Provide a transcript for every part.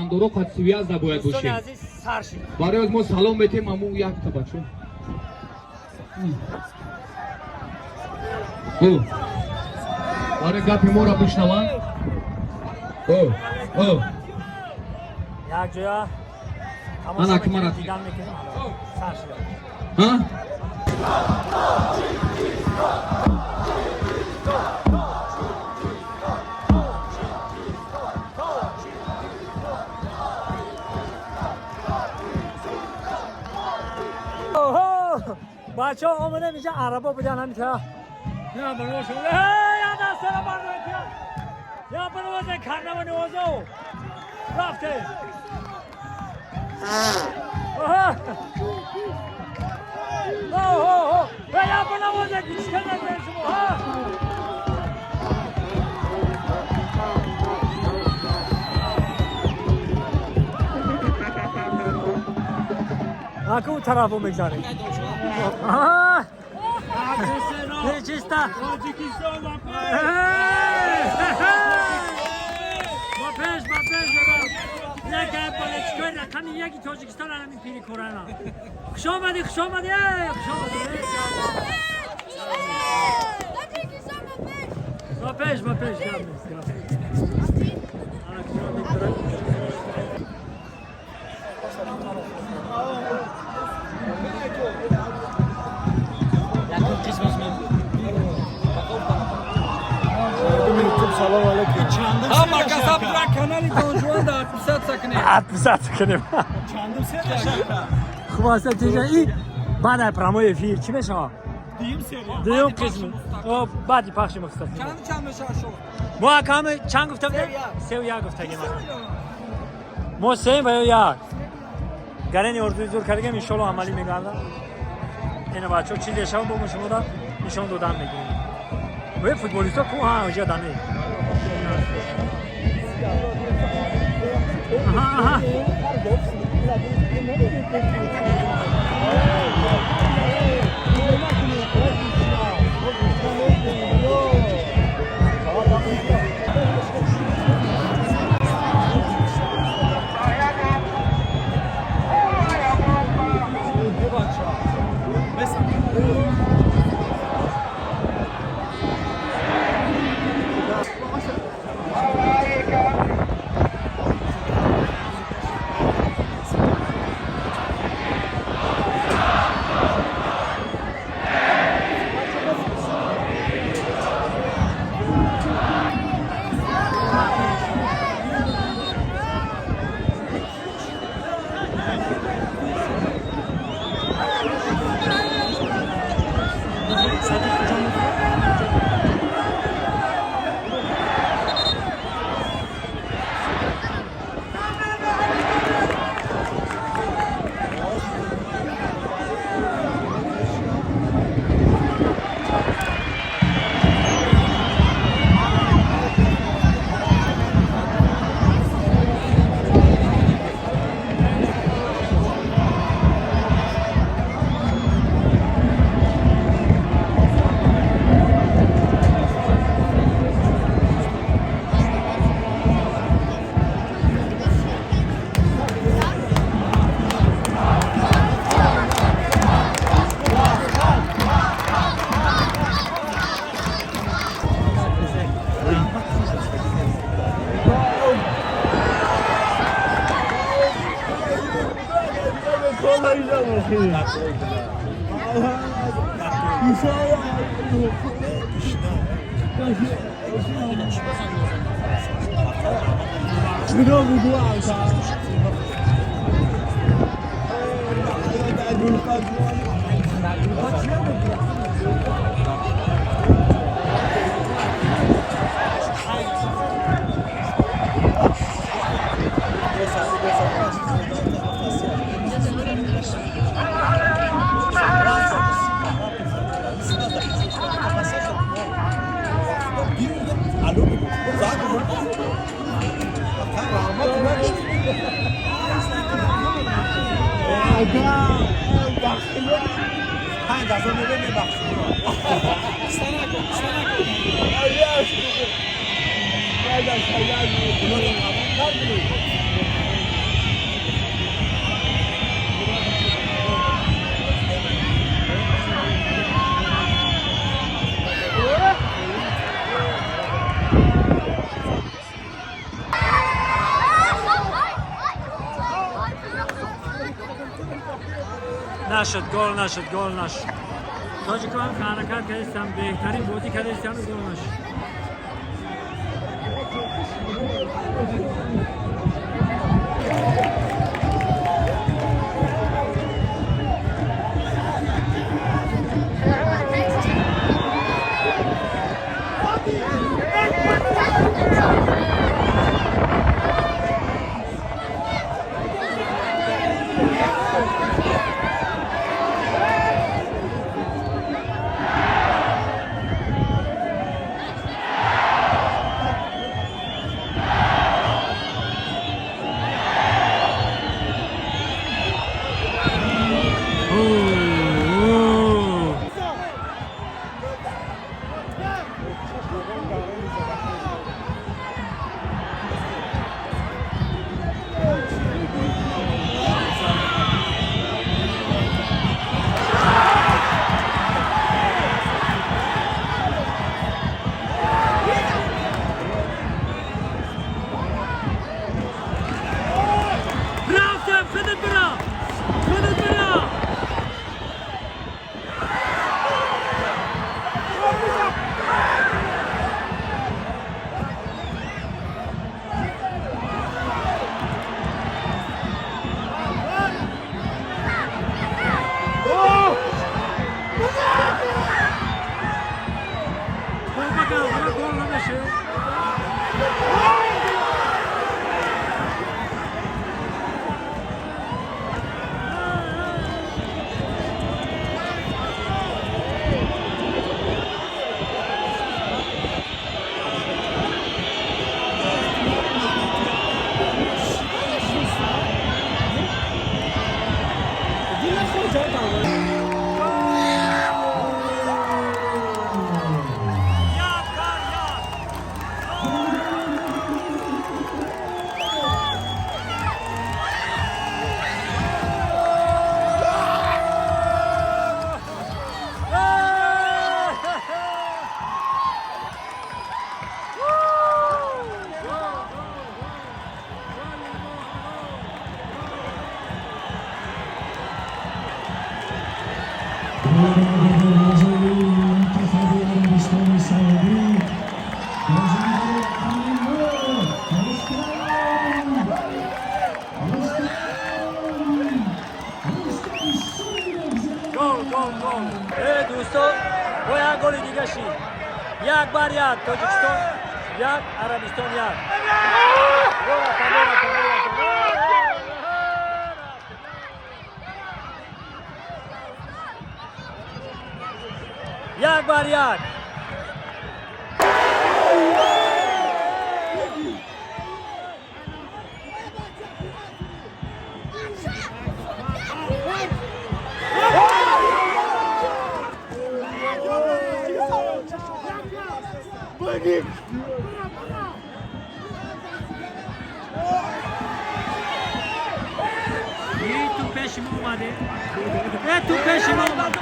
Ватандоро қад связда бояд Дӯстони бошем. азиз, сар шид. Барои аз мо салом метем аму якта бачо. О. Барои гапи моро бишнаванд. О, о. Як ҷоя тамошо Ана, мекунем, кимара. дидан мекунем. Сар шид. Ҳа? Бачаҳо омадем инҷа, арабо будан ҳамита. Я барошо. Я дастара бардоред. Я барозе карнава навозо. Рафте. Оҳо. Оҳо. Я барозе чикар накунед шумо. Ҳа. Аку тарафо мегзарем. Аҳа. Чиста. Ба пеш, ба пеш, яке болельщик ои рақами яки Тоҷикистон ҳамин пири корана. Хуш омадӣ, хуш омадӣ, хуш омадӣ. Ба пеш, ба пеш, гап нест, гап нест. Ана куҷо мегузарад? Салом алейкум. Ҳама каса бура канали Донжуан да отписаться кунед. Отписаться кунем. Хуб аст, тиҷа и баъд ай прямой эфир чӣ мешавад? Дуюм қисм. О, баъди пахши мустақим. Чанд чанд мешавад шо? Мо акаме чанд гуфта будем? Сеу як гуфтагем. Мо сеем ва ё як. Гарени орзуи зур кардагем, иншолло амалӣ мегардад. Ина бачаҳо чизе шава бо шумода нишон додан мегирем. Ве футболистҳо ку ҳа оҷа дане. Аҳа, аҳа. Нашуд, гол нашуд, гол нашуд. Тоҷикон ҳам ҳаракат кардистам, беҳтарин бозӣ кардистам, гол нашуд. Рафтем, худат бира, худат бира. Гол намешав. Як бар як. منتخب عربستان سعودی، بازیگر امیر رستم، رستم، رستم سعودی. Гол, гол, гол! Э, дӯстон, бо як голи дига шид. 1-1, Тоҷикистон 1, Арабистон 1. Гол, гол, гол, гол. 1-1. И ту пеши мо омаде. Э, ту пеши мо омаде.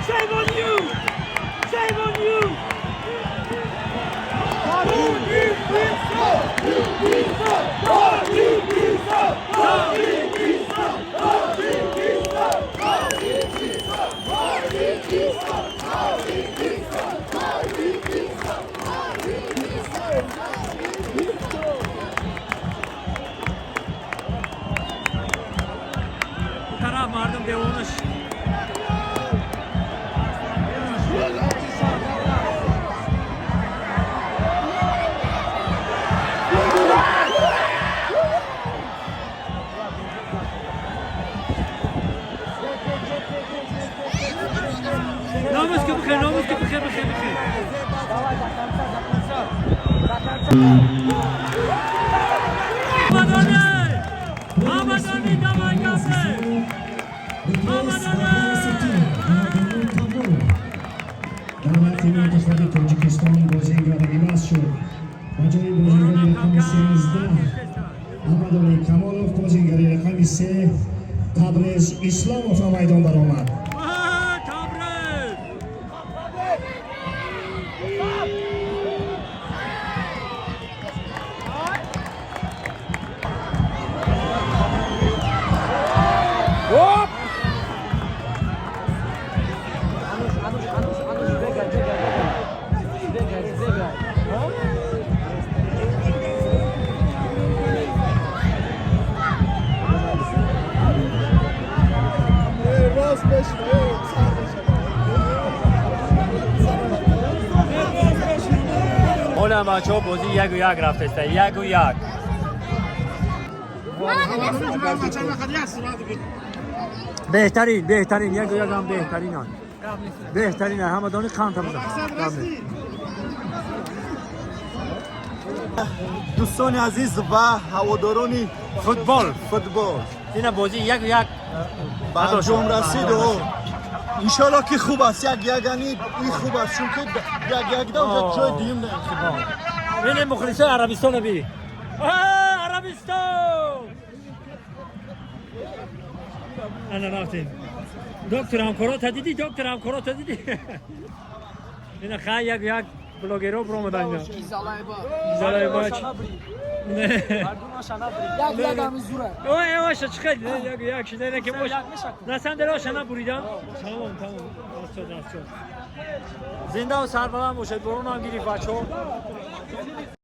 Shame on you! Shame on you! У тараф мардум девона шид. Номус ки бихер, номус ки бихер, бихер, бихер. Мамадони! Мамадони, давай гапе! Мамадони! Дар вақти мунтахаби Тоҷикистон бозингар иваз шуд. Ба ҷои бозингари рақами 13 Аҳмадалӣ Камолов бозингари рақами 3 Табрез Исломов ба майдон баромад. А, Табрез! Ҳолам, бачаҳо, бозӣ 1-1 рафтеста, 1-1. Беҳтарин, беҳтарин, 1-1 ҳам беҳтаринанд, беҳтарин. Ҳамадони қанд ҳам. Дӯстони азиз ва ҳаводорони футбол, футбол, ина бозӣ 1-1 ба анҷом расид. Иншоалло, ки хуб аст. 1-1 ани ин хуб аст, чунки 1-1 да уже ҷои дуюм на. Бини, мухлисои Арабистона, би, Арабистон. Ана рафтем. Доктор, ҳамкорота дидӣ? Доктор, ҳамкорота дидӣ? Ина хай, 1-1. Блогерҳо биромадан ина. Залайба. 1-1 ҳами зура. Ой, оша, чӣ хел 1-1 шида? Ина ки ош на самом деле оша набуридам. Тамом, тамом. Расчод, расчод. Зиндаву сарбаланд бошед. Боронам гирифт, бачаҳо.